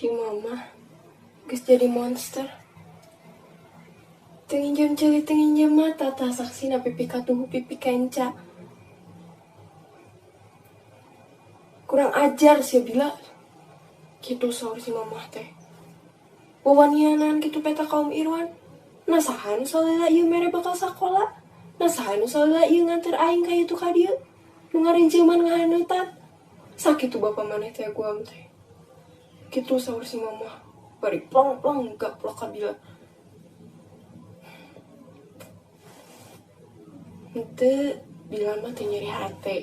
Si mama geus jadi monster. Teu nginjem ceuli, teu nginjem mata, tah saksina pipi katuhu, pipi kenca. Kurang ajar sia Bila. Kitu saur si mamah teh. Wawanianan kitu peta ka Om Irwan. Nah saha nu salila ieu mere bekal sakola? Nah saha nu salila ieu nganter aing ka itu ka dieu? Nu ngarinjeuman ngahaneutan. Sakitu bapa maneh teh guam teh. Kitu saur si mamah. Bari plong-plong gaplok ka Bila. Henteu, Bila mah teu nyeri hate.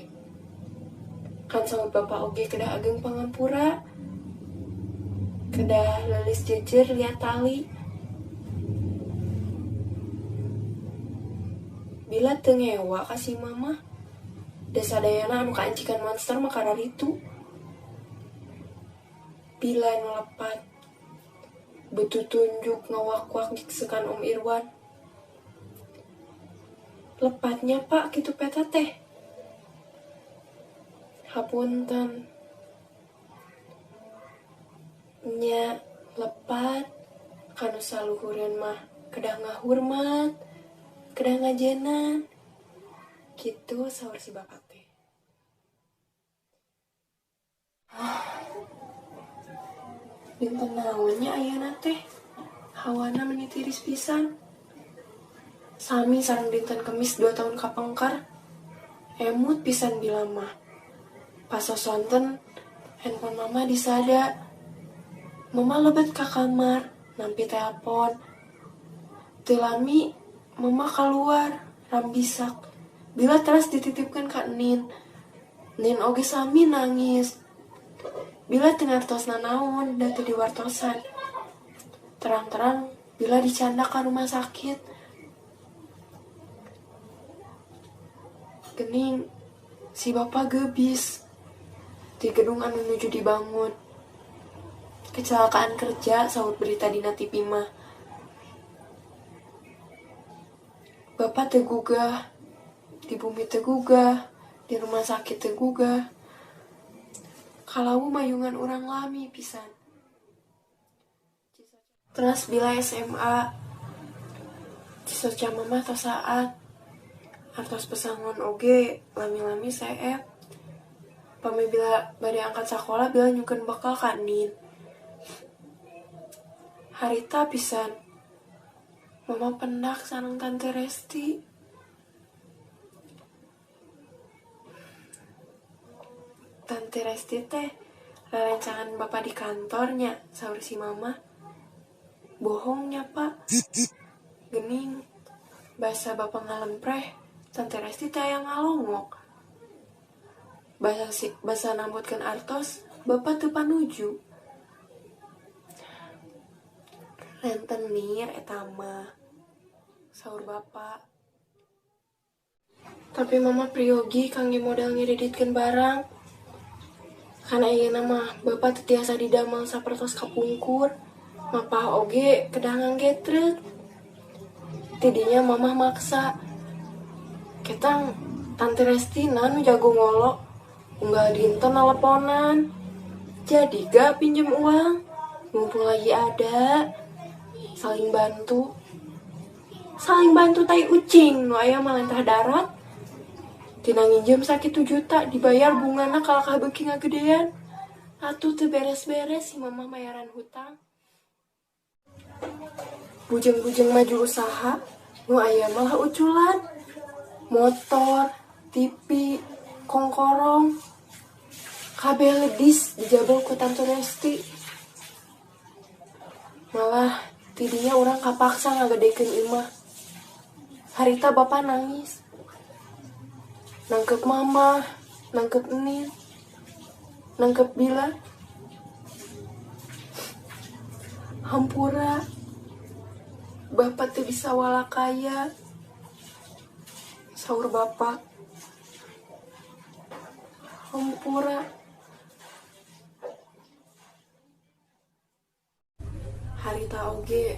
Kan saur bapa oge kedah ageng pangampura. Kedah leulis jeujeur liat tali. Bila teu ngewa ka si mamah. Da sadayana anu kaancikan monster mah kararitu. Bila nu lepat. Betutunjuk ngawak-wak jiksekan Om Irwan. Lepatnya pak kitu peta teh. Hapunten. Nya lepat kanu saluhureun mah kedah ngahurmat, kedah ngajenan. Kitu saur si bapak teh. Dinten naon nya ayeuna teh? Hawana meni tiris pisan. Sami sareng dinten Kemis 2 tahun kapengker. Emut pisan Bila mah. Pas sosonten handphone mama disada. Mama lebet ka kamar, nampi telepon. Teu lami mama kaluar, rambisak. Bila teras dititipkeun ka Nin. Nin oge sami nangis. Bila teu ngartos nanaon da teu diwartosan. Terang-terang Bila dicandak ka rumah sakit. Gening si bapak gebis di gedung anu nuju dibangun. Kecelakaan kerja saur berita dina TV mah. Bapak teu gugah, di bumi teu gugah, di rumah sakit teu gugah. Kalawu mayungan urang lami pisan. Terus bila SMA, cisoca mamah tos saat. Artos pesangon oge lami-lami seep. Pami bila bade angkat sakola bila nyungkeun bekal ka Nin. Harita pisan. Mama pendak sareng Tante Resti. Tante Resti teh rerencangan bapak di kantornya, saur si mama. Bohongnya pak. Gening basa bapak ngalempreh, Tante Resti teh aya ngalongok. Basa nambutkeun artos, bapak teu panuju. Rentenir eta mah, saur bapak. Tapi mama priyogi kangge modal ngiriditkeun barang. Kan ayeuna mah bapak teu tiasa didamel sapertos kapungkur. Mapah oge kedah ngangge truk. Tidinya mamah maksa. Ketang Tante Restina nu jago ngolo, unggal dinten naleponan. Jadi gak pinjem uang, mumpung lagi ada. Saling bantu. Saling bantu tai ucing nu aya mah lentah darat. Tina nginjem sakitu juta dibayar bungana kalakah beuki ngagedean. Atuh teu beres-beres si mamah mayaran hutang. Bujeng-bujeng maju usaha, nu aya malah uculan. Motor, TV, kongkorong, kabeh ledis dijabel ku Tante Resti. Malah tidinya urang kapaksa ngagedekeun imah. Harita bapak nangis. Nangkep mama, nangkep Nin, nangkep Bila. Hampura, bapak teu bisa walakaya. Saur bapak. Hampura. Harita oge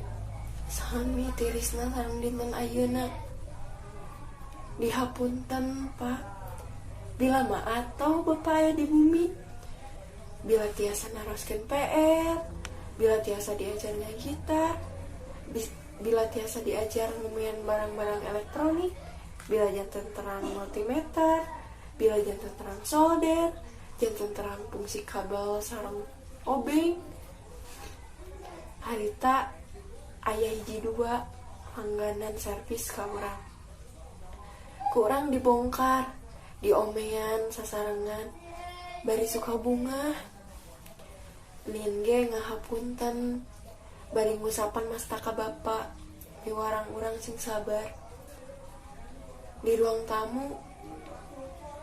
sami tirisna sareng dinten ayeuna. Dihapunten pak. Bila mah atau bapak aya di bumi. Bila tiasa naroskeun PR, Bila tiasa diajar gitar, bila tiasa diajar ngumian barang-barang elektronik, bila janten terang multimeter, bila janten terang solder, janten terang fungsi kabel sareng obeng. Harita aya hiji dua langganan servis ka urang. Ku urang dibongkar, diomean sasarengan, bari suka bungah. Nin ge ngahapunten bari ngusapan mastaka bapa, miwarang urang sing sabar. Di ruang tamu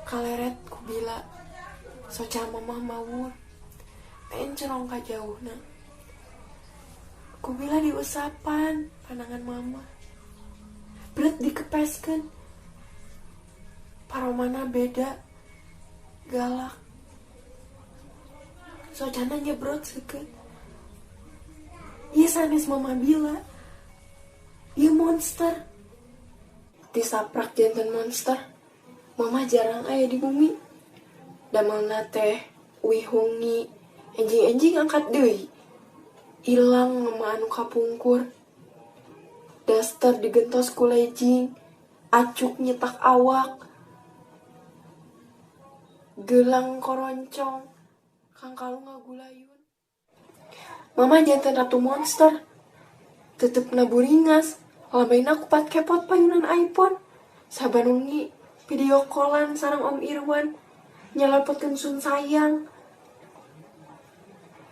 kaleret ku Bila, soca mamah mawur, pencerong ka jauhna. Ku Bila diusapan panangan mama, berat dikepeskeun. Paromana beda, galak. Socana nyebrot seukeut. Ieu sanes mama Bila, ieu monster. Tisaprak janten monster. Mama jarang aya di bumi. Damelna teh wihungi, enjing-enjing angkat deui. Ilang mama anu kapungkur. Daster digentos ku lejing, acuk nyetak awak. Gelang koroncong, kangkalung ngagulayun. Mama janten ratu monster. Tetepna buringas, lambaina kupat kepot payunan iPhone. Saban wengi video callan sareng Om Irwan, nyelepotkeun sun sayang.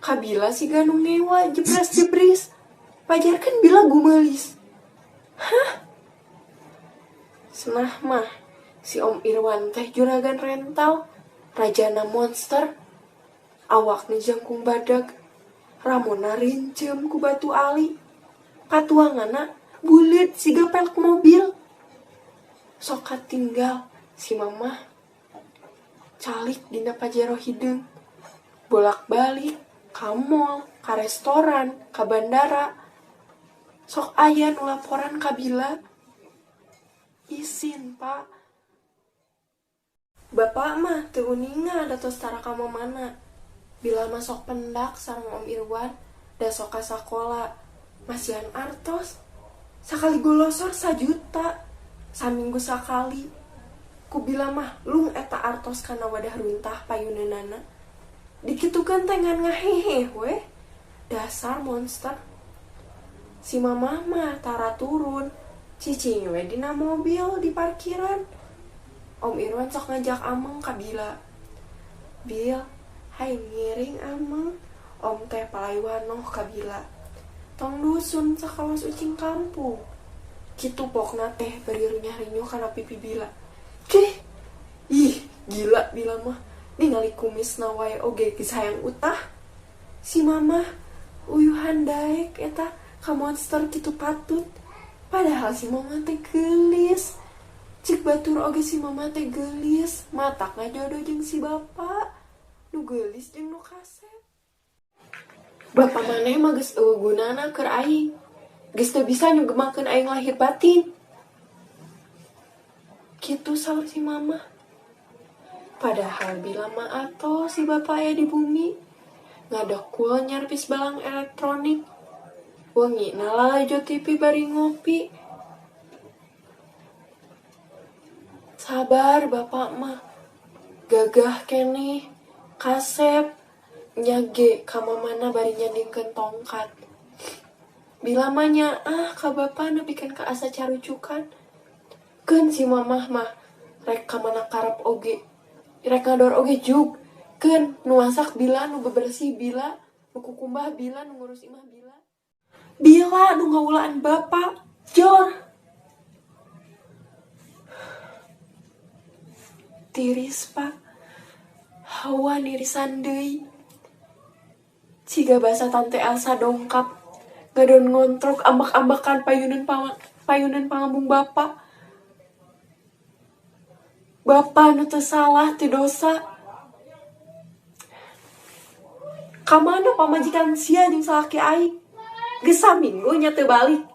Kabila siga nu ngewa jebras-jebris, pajarkeun Bila gumelis. Hah? Senah mah si Om Irwan teh juragan rental, rajana monster. Awakna jangkung badag, ramona rinceum ku batu ali. Patuanganna buleut siga pelek mobil. Sok katinggal si mamah calik dina Pajero hideung, bolak-balik ka mall, ka restoran, ka bandara. Sok aya nu laporan ka Bila. Isin, Pak. Bapak mah teu uninga da tos tara ka mamana. Bila mah sok pendak sareng Om Irwan, da sok ka sakola. Masihan artos, sakali golosor sajuta, saminggu sakali. Ku Bila mah lung eta artos kana wadah runtah payuneunana. Dikitukeun teh ngan ngahehe weh. Dasar monster. Si mamah mah tara turun, cicing we dina mobil di parkiran. Om Irwan sok ngajak ameng ka Bila. Bil, hai ngiring ameng. Om teh palayuanoh ka Bila. Tong dusun sakawas ucing kampung. Kitu pokna teh bari runyah-rinyuh kana pipi Bila. Cih, ih gila Bila mah. Ningali kumisna wae oge geus hayang utah. Si mamah uyuhan daek eta ka monster kitu patut. Padahal si mama teh geulis. Cik batur oge si mama teh geulis, matak ngajodoh jeung si bapa. Nu geulis jeung nu kasep. Bapak maneh mah geus eueuh gunana keur aing. Geus teu bisa nyugemakeun aing lahir batin. Kitu saur si mama. Padahal Bila mah atoh si bapak aya di bumi. Ngadekul nyarpis balang elektronik. Wengi nalalajo TV bari ngopi. Sabar bapak mah. Gagah keneh, kasep, nyage ka mamana bari nyandingkeun tongkat. Bila mah nyaah ka bapa nepikeun ka asa carucukan. Keun si mamah mah rek ka mana karep oge. Rek ngador oge jug. Keun nu masak Bila, nu bebersih Bila, nu kukumbah Bila, nu ngurus imah Bila. Bila nu ngawulaan bapa, jor. Tiris, Pak. Hawa nirisan deui. Ciga basa Tante Elsa dongkap, ngadon ngontrok ambak-ambakan payunan pangambung bapa. Bapa nu teu salah teu dosa. Kamana pamajikan sia jeung salaki aing? Geus saminggu nya teu balik.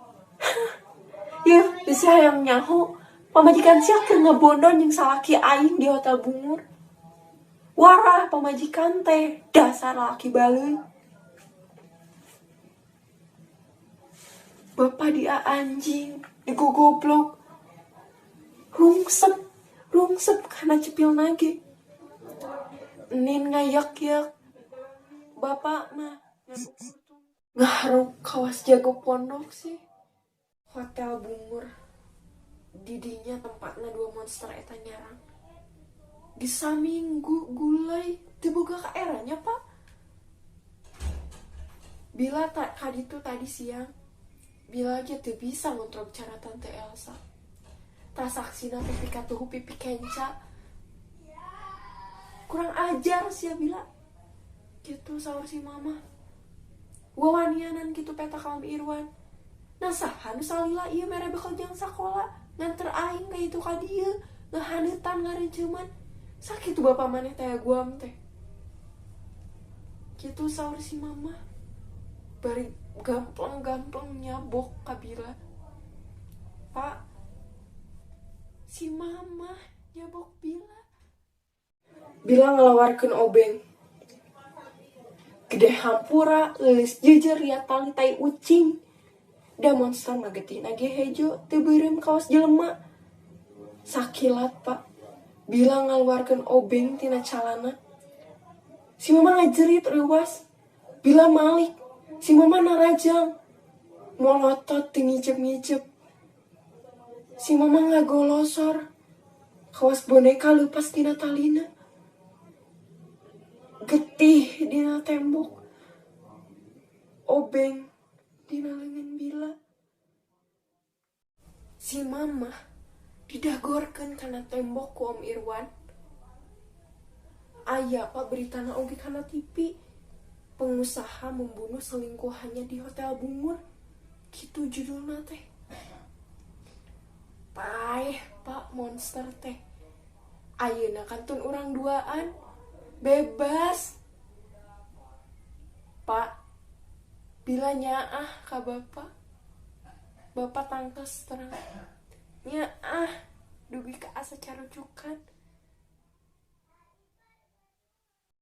Yeuh, bisi hayang nyaho, pamajikan sia keur ngebondon jeung salaki aing di hotel Bungur. Warah pamajikan teh, dasar laki baleuy. Bapak dia anjing, digogoblok. Rungsep, rungsep karena cepil nage. Nin ngayak-yak. Bapak mah ngaharuk kawas jago pondok sih. Hotel Bungur. Didinya tempatna dua monster eta nyarang. Di saminggu gulai teu boga ka eranya, Pak. Bila tak kaditu tadi siang, Bila aja teu bisa ngontrol cara Tante Elsa. Transaksina pipi katuhu pipi kenca. Kurang ajar sia Bila. Gitu saur si mama. Wawanianan gitu peta kaum Irwan. Nah saha nu salila ieu mere bekal jang sakola, nganter aing ka itu ka dieu, ngahaneutan ngarenceuman. Sakitu bapak maneh teh guam teh. Gitu saur si mama. Bari gamplang-gamplang nyabok ka Bila. Pak, si mama nyabok Bila. Bila ngelawarkeun obeng. Gede hampura, leulis jejer ya tali tai ucing. Da monster mah getihna ge hejo, teu beureum kaos jelema. Sakilat, Pak. Bila ngaluarkeun obeng tina calana. Si mama ngajerit reuwas. Bila malik, si mama narajang. Molotot teu ngicep-ngicep. Si mama ngagolosor. Kawas boneka leupas tina talina. Getih dina tembok. Obeng dina leungeun Bila. Si mama didagorkeun kana tembok ku Om Irwan. Aya Pak beritana oge kana TV. Pengusaha membunuh selingkuhannya di Hotel Bungur. Gitu judulna teh. Paeh Pak monster teh. Ayeuna kantun urang duaan. Bebas. Pak, Bila nyaah ka bapak. Bapak tangkes terang. Nyaah dugi ka asa carucukan.